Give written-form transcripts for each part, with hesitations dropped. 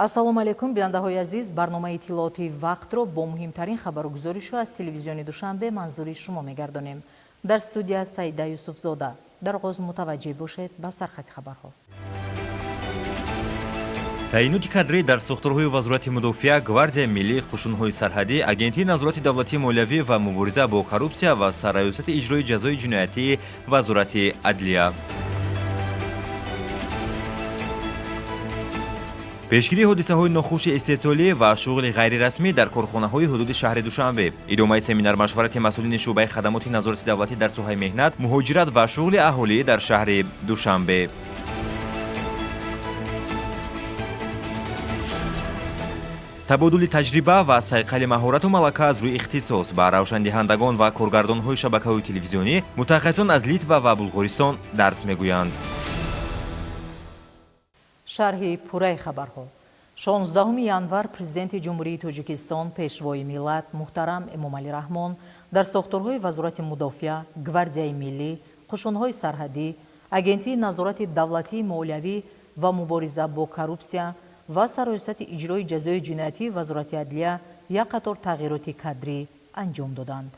Ассалому алайкум, бинандаҳои азиз. Барномаи иттилоотии вақтро бо муҳимтарин хабару гузоришҳо аз телевизиони Душанбе манзури шумо мегардонем. Дар студия Саида Юсуфзода. Дар оғоз мутаваҷҷеҳ бошед ба сархати хабарҳо. Таъиноти кадрӣ дар сохторҳои Вазорати мудофиа, Гвардияи миллӣ, қушунҳои сарҳадӣ, Агентии назорати давлатии молиявӣ ва мубориза бо коррупсия ва Сарраёсати иҷрои ҷазои ҷиноятии Вазорати адлия. Пешгирии ҳодисаҳои нохуши истеҳсолӣ ва шуғли ғайрирасмӣ дар корхонаҳои ҳудуди шаҳри Душанбе. Идомаи семинар-машварати масъулини шӯъбаи хадамоти назорати давлатӣ дар соҳаи меҳнат, муҳоҷират ва шуғли аҳолӣ дар шаҳри Душанбе. Табодули таҷриба ва сайқали маҳорату малака аз рӯи ихтисос ба равшандиҳандагон ва коргардонҳои шабакаҳои телевизионӣ. Мутахассисон аз Литва ва Булғористон дарс мегӯянд. Шарҳи пурраи хабарҳо. 16 январ Президенти Ҷумҳурии Тоҷикистон, Пешвои миллат муҳтарам Эмомалӣ Раҳмон дар сохторҳои Вазорати мудофиа, Гвардияи миллӣ, қушунҳои сарҳадӣ, Агентии назорати давлатии молиявӣ ва мубориза бо коррупсия ва Сарраёсати иҷрои ҷазои ҷиноятии Вазорати адлия як қатор тағйироти кадрӣ анҷом доданд.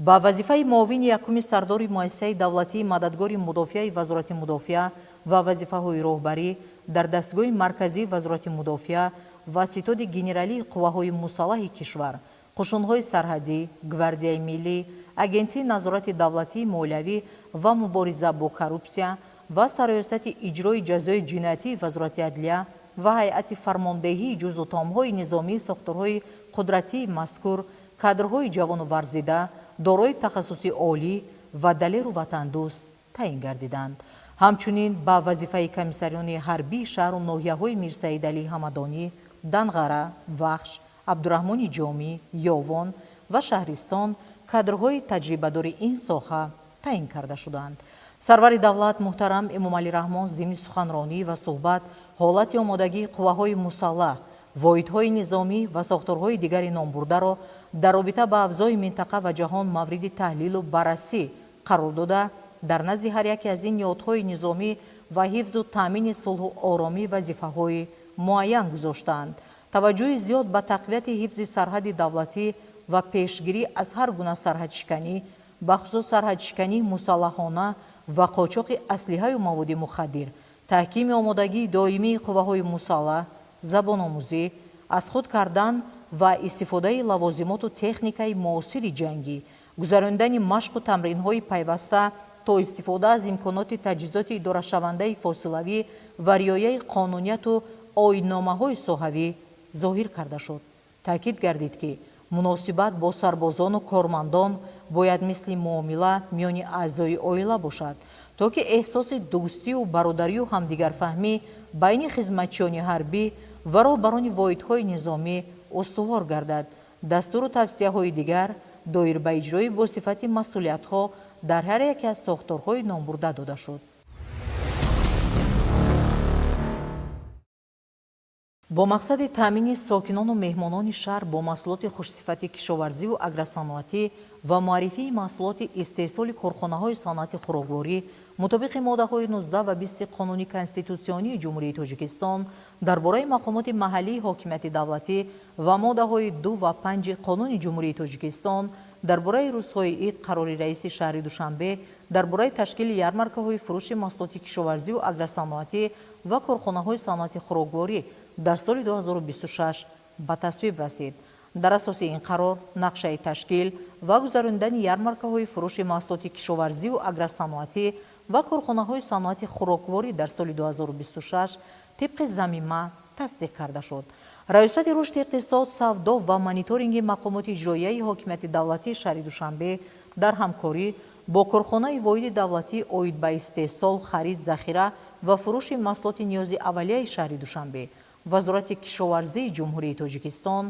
Ба вазифаи муовини якуми сардори муассисаи давлатии Мададгори мудофиаи Вазорати мудофиа ва вазифаҳои роҳбарӣ дар дастгоҳи марказии Вазорати мудофиа ва Ситоди генералии қувваҳои мусаллаҳи кишвар, қушунҳои сарҳадӣ, Гвардияи миллӣ, Агентии назорати давлатии молиявӣ ва мубориза бо коррупсия ва Сарраёсати иҷрои ҷазои ҷиноятии Вазорати адлия ва ҳайати фармондеҳии ҷузутомҳои низомии сохторҳои қудратии мазкур кадрҳои ҷавону варзида, дорои тахассуси олӣ ва далеру ватандӯст таъин гардиданд. Ҳамчунин ба вазифаи комиссариёни ҳарбии шаҳру ноҳияҳои Мирсаидалӣ Ҳамадонӣ, Данғара, Вахш, Абдураҳмони Ҷомӣ, Ёвон ва шаҳристон кадрҳои таҷрибадори ин соҳа таъин карда шуданд. Сарвари давлат муҳтарам Эмомалӣ Раҳмон зимни суханронӣ ва суҳбат ҳолати омодагии қувваҳои мусаллаҳ, воҳидҳои низомӣ ва сохторҳои дигари номбурдаро дар робита ба авзои минтақа ва ҷаҳон мавриди таҳлилу баррасӣ қарор дода, дар назди ҳар яке аз ин ниҳодҳои низомӣ ва ҳифзу таъмини сулҳу оромӣ вазифаҳои муайян гузоштаанд. Таваҷҷӯҳи зиёд ба тақвияти ҳифзи сарҳади давлатӣ ва пешгирӣ аз ҳар гуна сарҳадшиканӣ, бахусус сарҳадшикании мусаллаҳона ва қочоқи аслиҳаю маводи мухаддир, таҳкими омодагии доимии қувваҳои мусаллаҳ, забономӯзӣ, аз худ кардан ва истифодаи лавозимоту техникаи муосири ҷангӣ, гузаронидани машқу тамринҳои пайваста то истифода аз имконоти таҷҳизоти идорашавандаи фосилавӣ ва риояи қонунияту оинномаҳои соҳавӣ зоҳир карда шуд. Таъкид гардид, ки муносибат бо сарбозону кормандон бояд мисли муомила миёни аъзои оила бошад, то ки эҳсоси дӯстию бародарию ҳамдигарфаҳмӣ байни хизматчиёни ҳарбӣ ва роҳбарони воҳидҳои низомӣ устувор гардад. Дастуру тавсияҳои дигар доир ба иҷрои босифати масъулиятҳо дар ҳар яке аз сохторҳои номбурда дода шуд. Бо мақсади таъмини сокинону меҳмонони шаҳр бо маҳсулоти хушсифати кишоварзиву агросаноатӣ ва муаррифии маҳсулоти истеҳсоли корхонаҳои саноати хӯрокворӣ, мутобиқи моддаҳои 19 ва 20 Қонуни конститутсионии Ҷумҳурии Тоҷикистон дар бораи мақомоти маҳаллии ҳокимияти давлатӣ ва моддаҳои 2 ва 5 Қонуни Ҷумҳурии Тоҷикистон дар бораи рӯзҳои ид, қарори раиси шаҳри Душанбе дар бораи ташкили ярмаркаҳои фурӯши маҳсулоти кишоварзиву агросаноатӣ ва корхонаҳои саноати хӯрокворӣ дар соли 2026 ба тасвиб расид. Дар асоси ин қарор нақшаи ташкил ва гузаронидани ярмаркаҳои фурӯши маҳсулоти кишоварзиву агросаноатӣ ва корхонаҳои саноати хӯрокворӣ дар соли 2026 тибқи замима тасдиқ карда шуд. Раёсати рушди иқтисод, савдо ва мониторинги мақомоти иҷроияи ҳокимияти давлатии шаҳри Душанбе дар ҳамкорӣ бо корхонаи воҳиди давлатӣ оид ба истеҳсол, харид, захира ва фурӯши маҳсулоти ниёзи аввалияи шаҳри Душанбе, Вазорати кишоварзии Ҷумҳурии Тоҷикистон,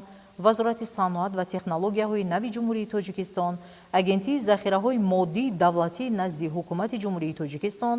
Вазорати саноат ва технологияҳои нави Ҷумҳурии Тоҷикистон, Агентии захираҳои моддии давлатии назди Ҳукумати Ҷумҳурии Тоҷикистон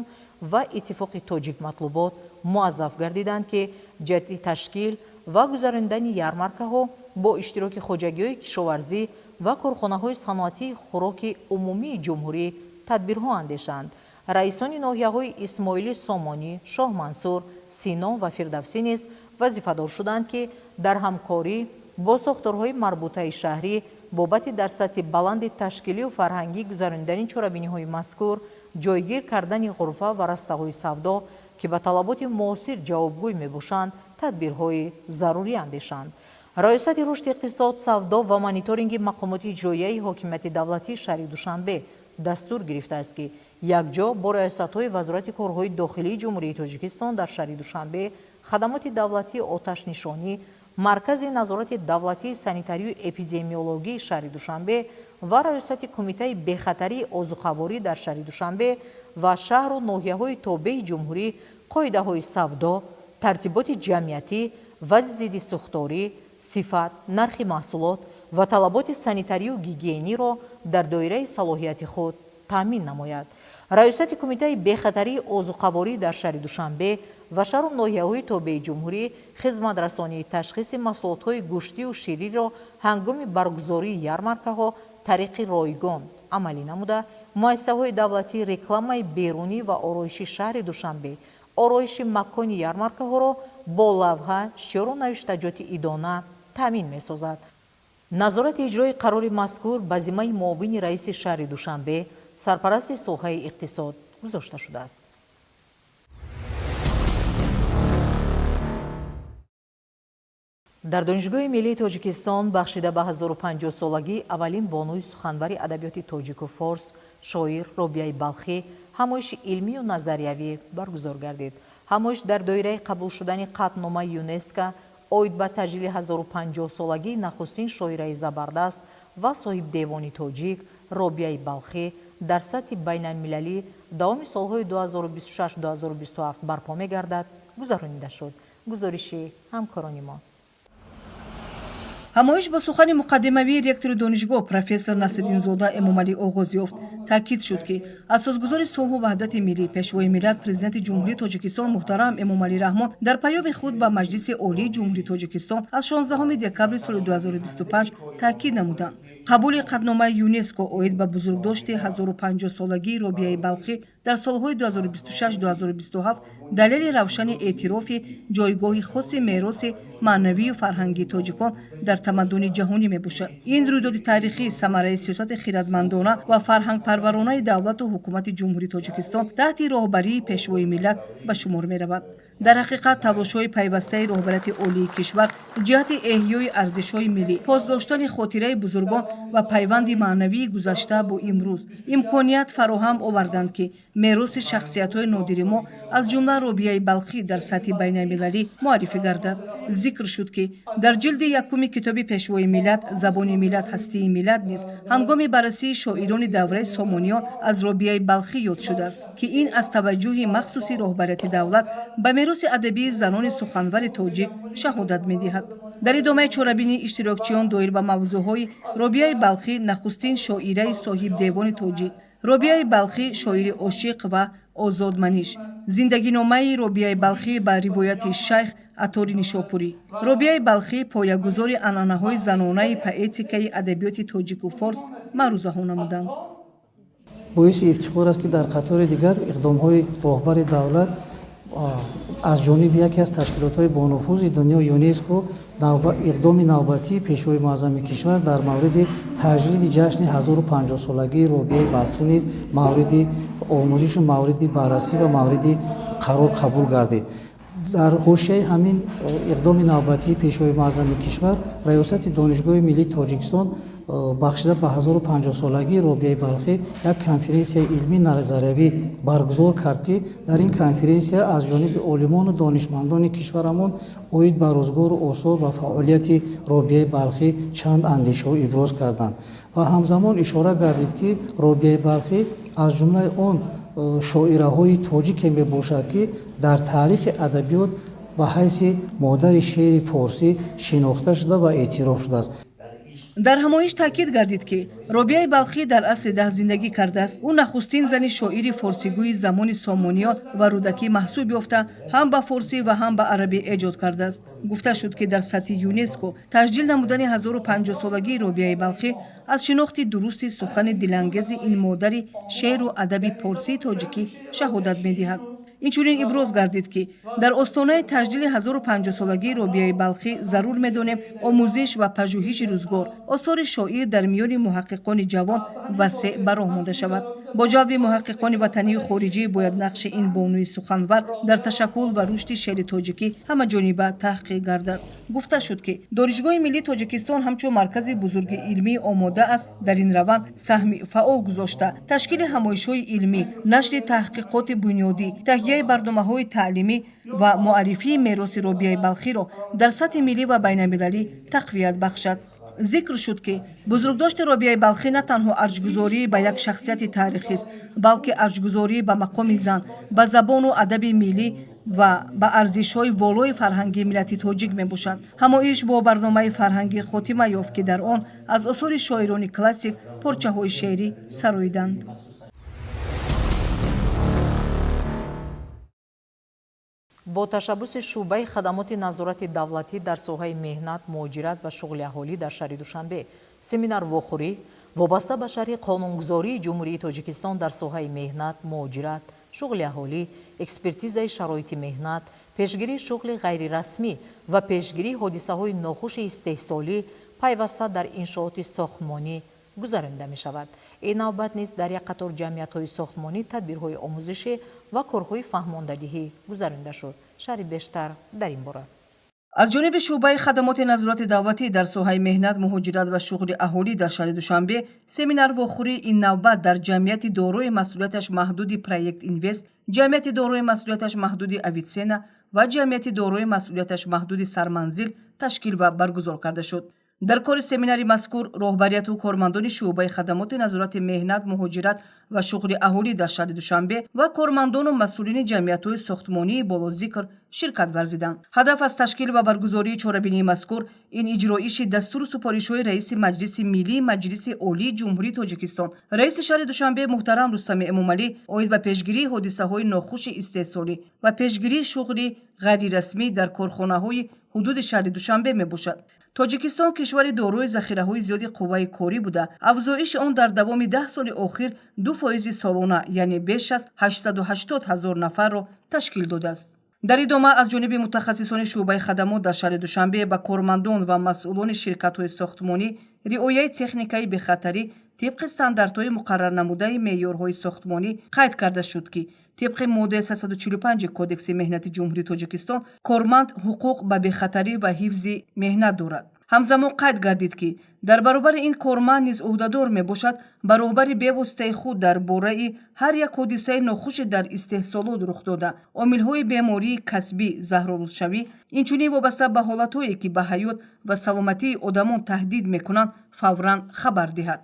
ва Иттифоқи Тоҷикматлубот муаззаф гардиданд, ки ҷиҳати ташкил ва гузаронидани ярмаркаҳо бо иштироки хоҷагиҳои кишоварзӣ ва корхонаҳои саноатии хӯроки умумии ҷумҳурӣ тадбирҳо андешанд. Раисони ноҳияҳои Исмоили Сомонӣ, Шоҳмансур, Сино ва Фирдавсӣ низ Вазифадор шуданд, ки дар ҳамкорӣ бо сохторҳои марбутаи шаҳрӣ бобати дар сатҳи баланди ташкилию фарҳангӣ гузаронидани чорабиниҳои мазкур, ҷойгир кардани ғурфа ва растаҳои савдо, ки ба талаботи муосир ҷавобгӯй мебошанд, тадбирҳои зарурӣ андешанд. Раёсати рушди иқтисод, савдо ва мониторинги мақомоти иҷроияи ҳокимияти давлатии шаҳри Душанбе дастур гирифтааст, ки якҷо бо раёсатҳои Вазорати корҳои дохилии Ҷумҳурии Тоҷикистон дар шаҳри Душанбе, хадамоти давлатии оташнишонӣ, Маркази назорати давлатии санитарию эпидемиологии шаҳри Душанбе ва Раёсати Кумитаи бехатарии озуқаворӣ дар шаҳри Душанбе ва шаҳру ноҳияҳои тобеи ҷумҳурӣ қоидаҳои савдо, тартиботи ҷамъиятӣ, вазъи зидди сӯхторӣ, сифат, нархи маҳсулот ва талаботи санитарию гигиениро дар доираи салоҳияти худ таъмин намояд. Раёсати Кумитаи бехатарии озуқаворӣ дар шаҳри Душанбе ва шаҳру ноҳияҳои тобеи ҷумҳурӣ хизматрасонии ташхиси маҳсулотҳои гӯштию шириро ҳангоми баргузории ярмаркаҳо тариқи ройгон амалӣ намуда, муассисаҳои давлатии рекламаи берунӣ ва ороиши шаҳри Душанбе ороиши макони ярмаркаҳоро бо лавҳа, шиёру навиштаҷоти идона таъмин месозад. Назорати иҷрои қарори мазкур ба зиммаи муовини раиси шаҳри Душанбе, сарпарасти соҳаи иқтисод гузошта шудааст. Дар Донишгоҳи миллии Тоҷикистон бахшида ба 1050-солагии аввалин бонуи суханвари адабиёти тоҷику форс, шоир Робиаи Балхӣ ҳамоиши илмию назариявӣ баргузор гардид. Ҳамоиш дар доираи қабул шудани қатъномаи ЮНЕСКО оид ба таҷлили 1050-солагии нахустин шоираи забардаст ва соҳибдевони тоҷик Робиаи Балхӣ дар сатҳи байналмилалӣ давоми солҳои 2026-2027 барпо мегардад, гузаронида шуд. Гузориши ҳамкорони мо. Ҳамоиш бо сухани муқаддимавии ректори донишгоҳ профессор Насриддинзода Эмомалӣ оғоз ёфт. Таъкид шуд, ки асосгузори сулҳу ваҳдати миллӣ, Пешвои миллат, Президенти Ҷумҳурии Тоҷикистон муҳтарам Эмомалӣ Раҳмон дар паёми худ ба Маҷлиси Олии Ҷумҳурии Тоҷикистон аз 16 декабри соли 2025 таъкид намуданд: қабули қатъномаи ЮНЕСКО оид ба бузургдошти 1050-солагии Робиаи Балхӣ дар солҳои 2026-2027 далели равшани эътирофи ҷойгоҳи хоси мероси маънавию фарҳангии тоҷикон дар тамаддуни ҷаҳонӣ мебошад. Ин рӯйдоди таърихӣ самараи сиёсати хиратмандона ва фарҳангпарваронаи давлату ҳукумати Ҷумҳурии Тоҷикистон таҳти роҳбарии Пешвои миллат ба шумор меравад. Дар ҳақиқат, талошҳои пайвастаи роҳбарияти олии кишвар ҷиҳати эҳёи арзишҳои миллӣ, посдоштани хотираи бузургон ва пайванди маънавии гузашта бо имрӯз имконият фароҳам оварданд, ки мероси шахсиятҳои нодири мо, аз ҷумла Робияи Балхӣ, дар сатҳи байналмилалӣ муаррифӣ гардад. Зикр шуд, ки дар ҷилди якуми китоби Пешвои миллат «Забони миллат, ҳастии миллат» низ ҳангоми баррасии шоирони давраи Сомониён аз Робияи Балхӣ ёд шудааст, ки ин аз таваҷҷӯҳи махсуси роҳбарияти давлат ба мероси адабии занони суханвари тоҷик шаҳодат медиҳад. Дар идомаи чорабинӣ иштирокчиён доир ба мавзӯъҳои Робияи Балхӣ, нахустин шоираи соҳибдевони тоҷик, Робияи Балхӣ, шоири ошиқ ва озодманиш, зиндагиномаи Робияи Балхӣ ба ривояти Шайх Атори Нишопурӣ, Робияи Балхӣ, поягузори анъанаҳои занонаи поэтикаи адабиёти тоҷику форс маърузаҳо намуданд. Боиси ифтихор аст, ки дар қатори дигар иқдомҳои роҳбари давлат аз ҷониби яке аз ташкилотҳои бонуфузи дунё, ЮНЕСКО, иқдоми навбатии Пешвои муаззами кишвар дар мавриди таҷлили ҷашни 1050-солагии Робияи Балхӣ низ мавриди омӯзишу мавриди баррасӣ ва мавриди қарор қабул гардид. Дар ҳошияи ҳамин иқдоми навбатии Пешвои муаззами кишвар Раёсати Донишгоҳи миллии Тоҷикистон бахшида ба 1050-солагии Робияи Балхӣ як конференсияи илмӣ назариявӣ баргузор кард, ки дар ин конференсия аз ҷониби олимону донишмандони кишварамон оид ба рӯзгору осор ва фаъолияти Робияи Балхӣ чанд андешаҳо иброз карданд ва ҳамзамон ишора гардид, ки Робияи Балхӣ аз ҷумлаи он шоираҳои тоҷике мебошад, ки дар таърихи адабиёт ба ҳайси модари шеъри форсӣ шинохта шуда ва эътироф шудааст. Дар ҳамоиш таъкид гардид, ки Робияи Балхӣ дар асри 10 зиндагӣ кардааст. Ӯ нахустин зани шоири форсигӯи замони Сомониён ва Рӯдакӣ маҳсуб ёфта, ҳам ба форсӣ ва ҳам ба арабӣ эҷод кардааст. Гуфта шуд, ки дар сатҳи ЮНЕСКО таҷлил намудани 1050-солагии Робияи Балхӣ аз шинохти дурусти сухани дилангези ин модари шеъру адаби порсии тоҷикӣ шаҳодат медиҳад. Инчунин иброз гардид, ки дар остонаи таҷлили 1050-солагии Робиаи Балхӣ зарур медонем омӯзиш ва пажӯҳиши рӯзгор, осори шоир дар миёни муҳаққиқони ҷавон васеъ ба роҳ монда шавад. Бо ҷалби муҳаққиқони ватанию хориҷӣ бояд нақши ин бонуи суханвар дар ташаккул ва рушди шеъри тоҷикӣ ҳамаҷониба таҳқиқ гардад. Гуфта шуд, ки Донишгоҳи миллии Тоҷикистон ҳамчун маркази бузурги илмӣ омода аст дар ин раванд саҳми фаъол гузошта, ташкили ҳамоишҳои илмӣ, нашри таҳқиқоти бунёдӣ, таҳияи барномаҳои таълимӣ ва муаррифии мероси Робиаи Балхиро дар сатҳи миллӣ ва байналмилалӣ тақвият бахшад. Зикр шуд, ки бузургдошти Робиаи Балхӣ на танҳо арҷгузорӣ ба як шахсияти таърихист, балки арҷгузорӣ ба мақоми зан, ба забону адаби миллӣ ва ба арзишҳои волои фарҳангии миллати тоҷик мебошад. Ҳамоиш бо барномаи фарҳангӣ хотима ёфт, ки дар он аз осори шоирони классик порчаҳои шеърӣ сароиданд. Бо ташаббуси шӯъбаи хадамоти назорати давлатӣ дар соҳаи меҳнат, муҳоҷират ва шуғли аҳолӣ дар шаҳри Душанбе семинар вохӯрӣ вобаста ба шарҳи қонунгузории Ҷумҳурии Тоҷикистон дар соҳаи меҳнат, муҳоҷират, шуғли аҳолӣ, экспертизаи шароити меҳнат, пешгирии шуғли ғайрирасмӣ ва пешгирии ҳодисаҳои нохуши истеҳсолӣ пайваста дар иншооти сохтмонӣ гузаронида мешавад. Ин навбат низ дар як қатор ҷамъиятҳои сохтмонӣ тадбирҳои омӯзишӣ ва корҳои фаҳмондадиҳӣ гузаронида шуд. Шарҳи бештар дар ин бора. Аз ҷониби шӯъбаи хадамоти назорати давлатӣ дар соҳаи меҳнат, муҳоҷират ва шуғли аҳолӣ дар шаҳри Душанбе семинар вохӯрии ин навбат дар ҷамъияти дорои масъулияташ маҳдуди Проект Инвест, ҷамъияти дорои масъулияташ маҳдуди Авитсена ва ҷамъияти дорои масъулияташ маҳдуди Сарманзил ташкил ва баргузор карда шуд. Дар кори семинари мазкур роҳбарияту кормандони шӯъбаи хадамоти назорати меҳнат, муҳоҷират ва шуғли аҳолӣ дар шаҳри Душанбе ва кормандону масъулини ҷамъиятҳои сохтмонии болозикр ширкат варзиданд. Ҳадаф аз ташкил ва баргузории чорабинии мазкур ин иҷроиши дастуру супоришҳои раиси Маҷлиси Миллии Маҷлиси Олии Ҷумҳурии Тоҷикистон, раиси шаҳри Душанбе муҳтарам Рустами Эмомалӣ оид ба пешгирии ҳодисаҳои нохуши истеҳсолӣ ва пешгирии шуғли ғайрирасмӣ дар корхонаҳои ҳудуди шаҳри Душанбе мебошад. Тоҷикистон кишвари дорои захираҳои зиёди қувваи корӣ буда, афзоиши он дар давоми 10 соли охир 2 фоизи солона, яъне беш аз 880 ҳазор нафарро ташкил додааст. Дар идома аз ҷониби мутахассисони шӯъбаи хадамот дар шаҳри Душанбе ба кормандон ва масъулони ширкатҳои сохтмонӣ риояи техникаи бехатарӣ тибқи стандартҳои муқаррарнамудаи меъёрҳои сохтмонӣ қайд карда шуд, ки тибқи моддаи 345 Кодекси меҳнати Ҷумҳурии Тоҷикистон корманд ҳуқуқ ба бехатарӣ ва ҳифзи меҳнат дорад. Ҳамзамон қайд гардид, ки дар баробари ин корманд низ ӯҳдадор мебошад ба роҳбари бевоситаи худ дар бораи ҳар як ҳодисаи нохуше дар истеҳсолот рух дода, омилҳои бемории касбӣ, заҳролудшавӣ, инчунин вобаста ба ҳолатҳое, ки ба ҳаёт ва саломатии одамон таҳдид мекунанд, фавран хабар диҳад.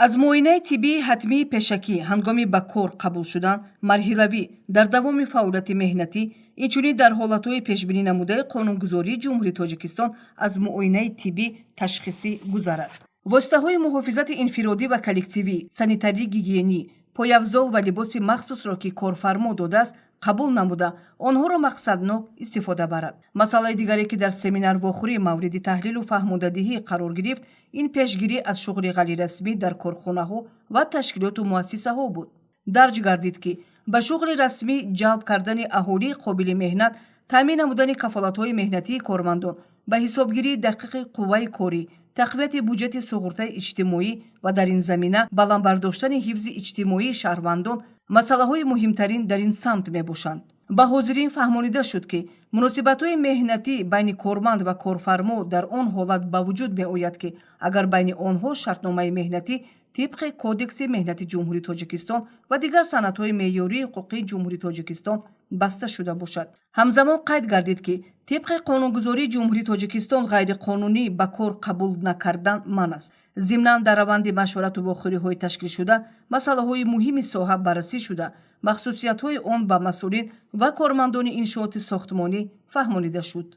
Аз муоинаи тиббии ҳатмии пешакӣ ҳангоми ба кор қабул шудан, марҳилавӣ дар давоми фаъолияти меҳнатӣ, инчунин дар ҳолатҳои пешбинӣ намудаи қонунгузории Ҷумҳурии Тоҷикистон аз муоинаи тиббӣ ташхисӣ гузарад. Воситаҳои муҳофизати инфиродӣ ва коллективӣ, санитарӣ гигиенӣ, пойафзол ва либоси махсусро, ки корфармо додааст, қабул намуда, онҳоро мақсаднок истифода барад. Масъалаи дигаре, ки дар семинар вохӯрӣ мавриди таҳлилу фаҳмодадиҳӣ қарор гирифт, ин пешгирӣ аз шуғли ғайрирасмӣ дар корхонаҳо ва ташкилоту муассисаҳо буд. Дарҷ гардид, ки ба шуғли расмӣ ҷалб кардани аҳолии қобили меҳнат, таъмин намудани кафолатҳои меҳнатии кормандон, ба ҳисобгирии дақиқи қувваи корӣ, тақвияти буҷети суғуртаи иҷтимоӣ ва дар ин замина баланд бардоштани ҳифзи иҷтимоии шаҳрвандон масъалаҳои муҳимтарин дар ин самт мебошанд. Ба ҳозирин фаҳмонида шуд, ки муносибатҳои меҳнатӣ байни корманд ва корфармо дар он ҳолат ба вуҷуд меояд, ки агар байни онҳо шартномаи меҳнатӣ тибқи Кодекси меҳнати Ҷумҳурии Тоҷикистон ва дигар санадҳои меъёрии ҳуқуқии Ҷумҳурии Тоҷикистон баста шуда бошад. Ҳамзамон қайд гардид, ки тибқи қонунгузории Ҷумҳурии Тоҷикистон ғайриқонунӣ ба кор қабул накардан манъ аст. Зимнан дар раванди машварату вохӯриҳои ташкилшуда масъалаҳои муҳими соҳа баррасӣ шуда, махсусиятҳои он ба масъулин ва кормандони иншооти сохтмонӣ фаҳмонида шуд.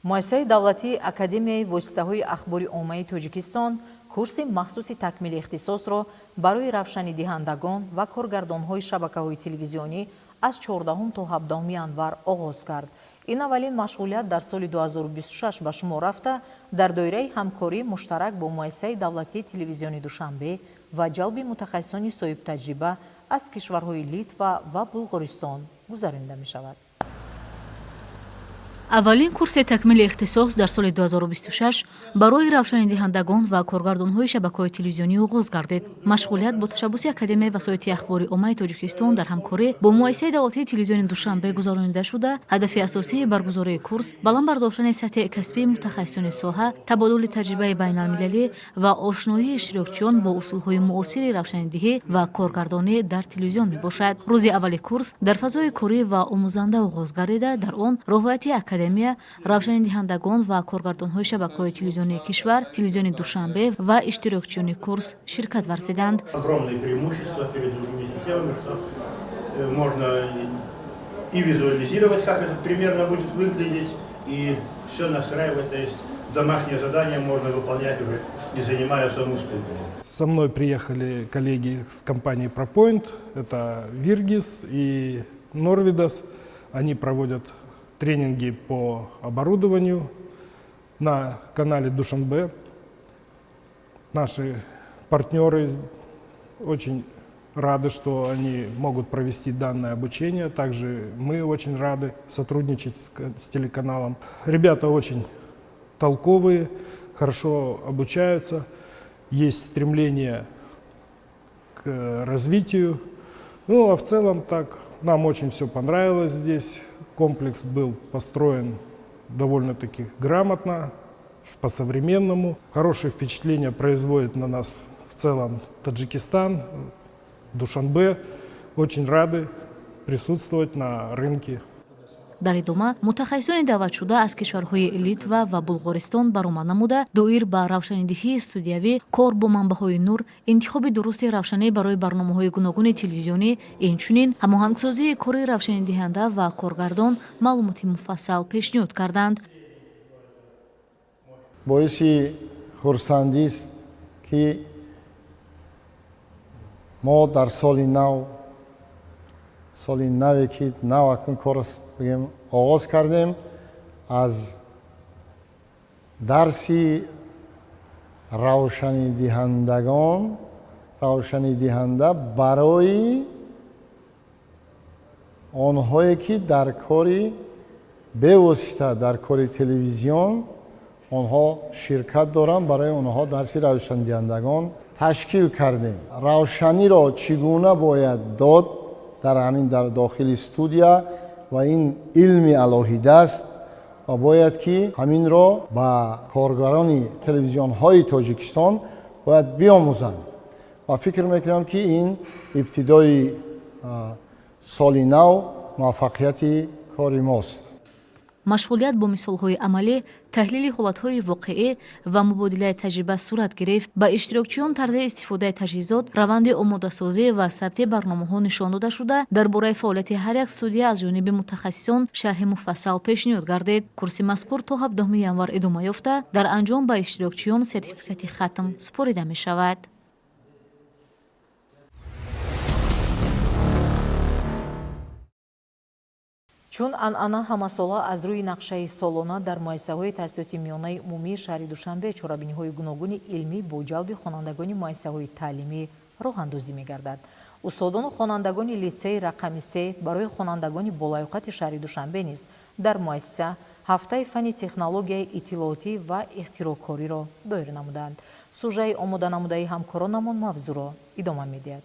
Муассисаи давлатии Академияи воситаҳои ахбори оммаи Тоҷикистон курси махсуси такмили ихтисосро барои равшанидиҳандагон ва коргардонҳои шабакаҳои телевизионӣ аз 14 то 17 январ оғоз кард. Ин аввалин машғулият дар соли 2026 ба шумор рафта, дар доираи ҳамкории муштарак бо муассисаи давлатии телевизиони Душанбе ва ҷалби мутахассисони соҳибтаҷриба аз кишварҳои Литва ва Булғористон гузаронида мешавад. Аввалин курси такмили ихтисос дар соли 2026 барои равшанидиҳандагон ва коргардонҳои шабакаҳои телевизионӣ оғоз гардид. Машғулият бо ташаббуси Академияи васоити ахбори оммаи Тоҷикистон дар ҳамкорӣ бо Муассисаи давлатии телевизиони Душанбе гузаронида шуда, ҳадафи асосии баргузории курс баланд бардоштани сатҳи касбии мутахассисони соҳа, табодули таҷрибаи байналмилалӣ ва ошноии иштирокчиён бо усулҳои муосири равшанидиҳӣ ва коргардонӣ дар телевизион мебошад. Рӯзи аввали курс дар фазои корӣ ва омӯзанда оғоз гардида, дар он роҳбарияти академия, равшанидиҳандагон ва коргардонҳои шабакаҳои телевизионии кишвар, телевизиони Душанбе ва иштирокчиёни курс ширкат варзиданд. Огромное преимущество перед другими системами, что можно и визуализировать, как это примерно будет выглядеть, и все настраивать, то есть домашнее задание можно выполнять, уже не занимая саму студию. Со мной приехали коллеги с компании ProPoint, это Виргис и Норвидас. Они проводят тренинги по оборудованию на канале Душанбе. Наши партнеры очень рады, что они могут провести данное обучение. Также мы очень рады сотрудничать с телеканалом. Ребята очень толковые, хорошо обучаются, есть стремление к развитию. Ну, а в целом так, нам очень все понравилось здесь. Комплекс был построен довольно-таки грамотно, по-современному. Хорошее впечатление производит на нас в целом Таджикистан, Душанбе. Очень рады присутствовать на рынке. Дар идома мутахассисони даъватшуда аз кишварҳои Литва ва Булғористон баромад намуда, доир ба равшанидиҳии студиявӣ, кор бо манбаъҳои нур, интихоби дурусти равшанӣ барои барномаҳои гуногуни телевизионӣ, инчунин ҳамоҳангсозии кори равшанидиҳанда ва коргардон маълумоти муфассал пешниҳод карданд. Боиси хурсандист, ки мо дар соли нав, соли наве ки нав акун кор бигем оғоз кардем, аз дарси равшанидиҳандагон, равшанидиҳанда барои онҳое ки дар кори бевосита дар кори телевизион онҳо ширкат доранд, барои онҳо дарси равшандиҳандагон ташкил кардем. Равшаниро чӣ гуна бояд дод дар ҳамин дар дохили студия, ва ин илми алоҳидааст ва бояд ки ҳаминро ба коргарони телевизионҳои Тоҷикистон бояд биомӯзанд. Ва фикр мекунам, ки ин ибтидои соли нав муваффақияти кори мост. Машғулият бо мисолҳои амалӣ, таҳлили ҳолатҳои воқеӣ ва мубодилаи таҷриба сурат гирифт. Ба иштирокчиён тарзи истифодаи таҷҳизот, раванди омодасозӣ ва сабти барномаҳо нишон дода шуда, дар бораи фаъолияти ҳар як студия аз ҷониби мутахассисон шарҳи муфассал пешниҳод гардид. Курси мазкур то 17 январ идома ёфта, дар анҷом ба иштирокчиён сертификати хатм супорида мешавад. Чун анъана, ҳамасола аз рӯи нақшаи солона дар муассисаҳои таҳсилоти миёнаи умумии шаҳри Душанбе чорабиниҳои гуногуни илмӣ бо ҷалби хонандагони муассисаҳои таълимӣ роҳандозӣ мегардад. Устодону хонандагони литсеи рақами 3 барои хонандагони болаёқати шаҳри Душанбе низ дар муассиса ҳафтаи фанни технологияи иттилоотӣ ва ихтироъкориро доир намуданд. Сужаи омоданамудаи ҳамкоронамон мавзӯъро идома медиҳад.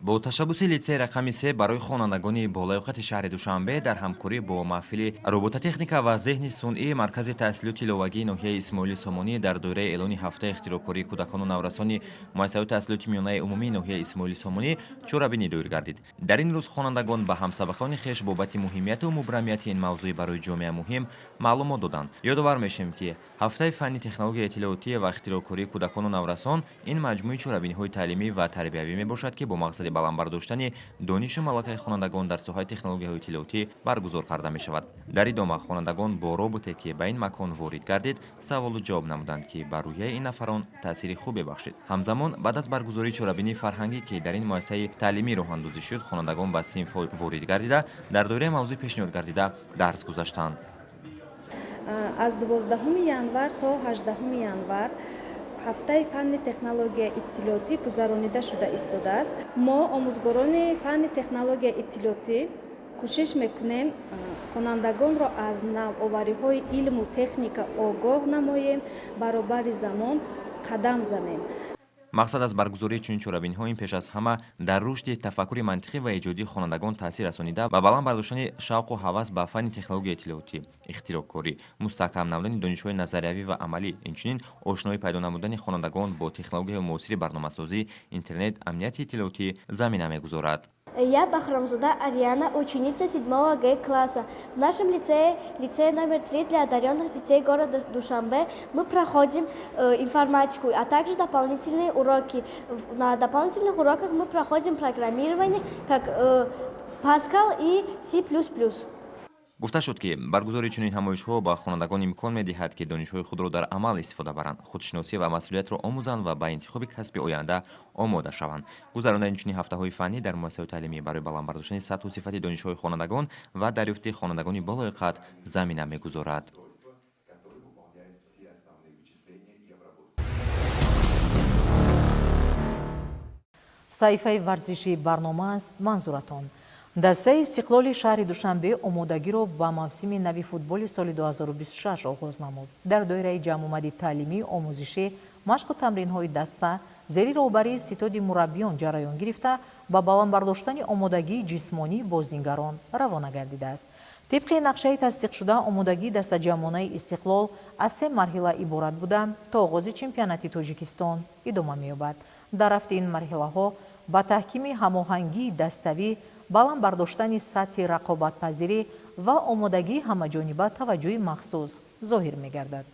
Бо ташаббуси литсеи рақами 3 барои хонандагони болаёқати шаҳри Душанбе дар ҳамкорӣ бо маҳфили робототехника ва зеҳни сунъӣ маркази таҳсилоти иловагии ноҳияи Исмоили Сомонӣ дар доираи эълони ҳафтаи ихтироъкории кӯдакону наврасони муассисаҳои таҳсилоти миёнаи умумии ноҳияи Исмоили Сомонӣ чорабинӣ доир гардид. Дар ин рӯз хонандагон ба ҳамсабақони хеш бобати муҳимияту мубрамияти ин мавзӯи барои ҷомеа муҳим маълумот доданд. Ёдовар мешавем, ки ҳафтаи фанни технологияи иттилоотӣ ва ихтироъкории кӯдакону наврасон ин маҷмӯи чорабиниҳои таълимӣ ва тарбиявӣ мебошад, ки бо мақсади баланд бардоштани донишу малакаи хонандагон дар соҳаи технологияҳои иттилоотӣ баргузор карда мешавад. Дар идома хонандагон бо роботе, ки ба ин макон ворид гардид, саволу ҷавоб намуданд, ки ба рӯҳияи ин нафарон таъсири хубе бахшид. Ҳамзамон, баъд аз баргузории чорабинии фарҳангӣ, ки дар ин муассисаи таълимӣ роҳандозӣ шуд, хонандагон ба синфҳо ворид гардида, дар доираи мавзӯи пешниҳод гардида дарс гузаштанд. Аз 12 январ то 18 январ. Ҳафтаи фанни технологияи иттилоотӣ гузаронида шуда истодааст. Мо, омӯзгорони фанни технологияи иттилоотӣ, кӯшиш мекунем хонандагонро аз навовариҳои илму техника огоҳ намоем, баробари замон қадам занем. Мақсад аз баргузории чунин чорабиниҳо ин пеш аз ҳама дар рушди тафаккури мантиқӣ ва эҷодии хонандагон таъсир расонида ва баланд бардоштани шавқу ҳавас ба фанни технологияи иттилоотӣ, ихтироъкорӣ, мустаҳкам намудани донишҳои назариявӣ ва амалӣ, инчунин ошноӣ пайдо намудани хонандагон бо технологияҳои муосири барномасозӣ, интернет, амнияти иттилоотӣ замина мегузорад. Я Бахрамзуда Ариана, ученица 7 Г класса. В нашем лицее, лицее номер 3 для одаренных детей города Душанбе, мы проходим информатику, а также дополнительные уроки. На дополнительных уроках мы проходим программирование, как Паскал и C++. Гуфта шуд, ки баргузории чунин ҳамоишҳо ба хонандагон имкон медиҳад, ки донишҳои худро дар амал истифода баранд, худшиносӣ ва масъулиятро омӯзанд ва ба интихоби касби оянда омода шаванд. Гузарондани чунин ҳафтаҳои фаннӣ дар муассисаҳои таълимӣ барои баланд бардоштани сатҳу сифати донишҳои хонандагон ва дарёфти хонандагони болоиқат замина мегузорад. Саҳифаи варзишии барнома аст манзуратон. Дастаи Истиқлоли шаҳри Душанбе омодагиро ба мавсими нави футболи соли 2026 оғоз намуд. Дар доираи ҷамъомади таълимӣ, омӯзишӣ, машқу тамринҳои даста зери роҳбарии ситоди мураббиён ҷараён гирифта, ба баланд бардоштани омодагии ҷисмонии бозингарон равона гардидааст. Тибқи нақшаи тасдиқшуда, омодагии дастаҷамъонаи Истиқлол аз се марҳила иборат буда, то оғози чемпионати Тоҷикистон идома меёбад. Дар рафти ин марҳилаҳо ба таҳкими ҳамоҳангии даставӣ, баланд бардоштани сатҳи рақобатпазирӣ ва омодагии ҳамаҷониба таваҷҷӯҳи махсус зоҳир мегардад.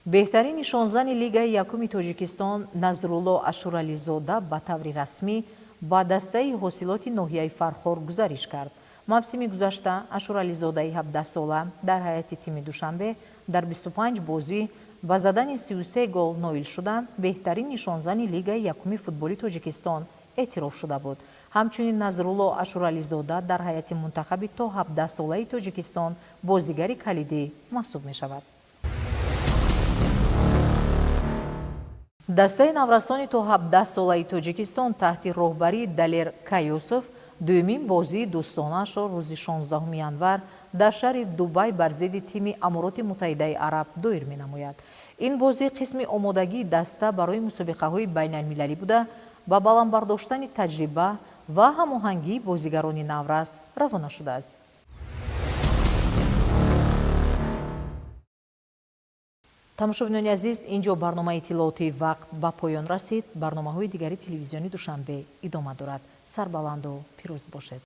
Беҳтарин нишонзани Лигаи якуми Тоҷикистон Назрулло Ашурализода ба таври расмӣ ба дастаи ҳосилоти ноҳияи Фархор гузариш кард. Мавсими гузашта Ашурализодаи 17-сола дар ҳайати тими Душанбе дар 25 бозӣ ба задани 33 гол ноил шуда, беҳтарин нишонзани Лигаи якуми футболи Тоҷикистон эътироф шуда буд. Ҳамчунин Назрулло Ашурализода дар ҳайати мунтахаби то 17-солаи Тоҷикистон бозигари калидӣ маҳсуб мешавад. Дастаи наврасони то 17-солаи Тоҷикистон таҳти роҳбарии Далер Каюсов дуюмин бозии дӯстонаашро рӯзи 16 январ дар шаҳри Дубай бар зидди тими Амороти Муттаҳидаи Араб доир менамояд. Ин бозӣ қисми омодагии даста барои мусобиқаҳои байналмилалӣ буда, ба баланд бардоштани таҷриба ва ҳамоҳангии бозигарони наврас равона шудааст. Тамошобинони азиз, ин ҷо барномаи иттилоотии вақт ба поён расид. Барномаҳои дигари телевизиони Душанбе идома дорад. Сарбаланду пирӯз бошед.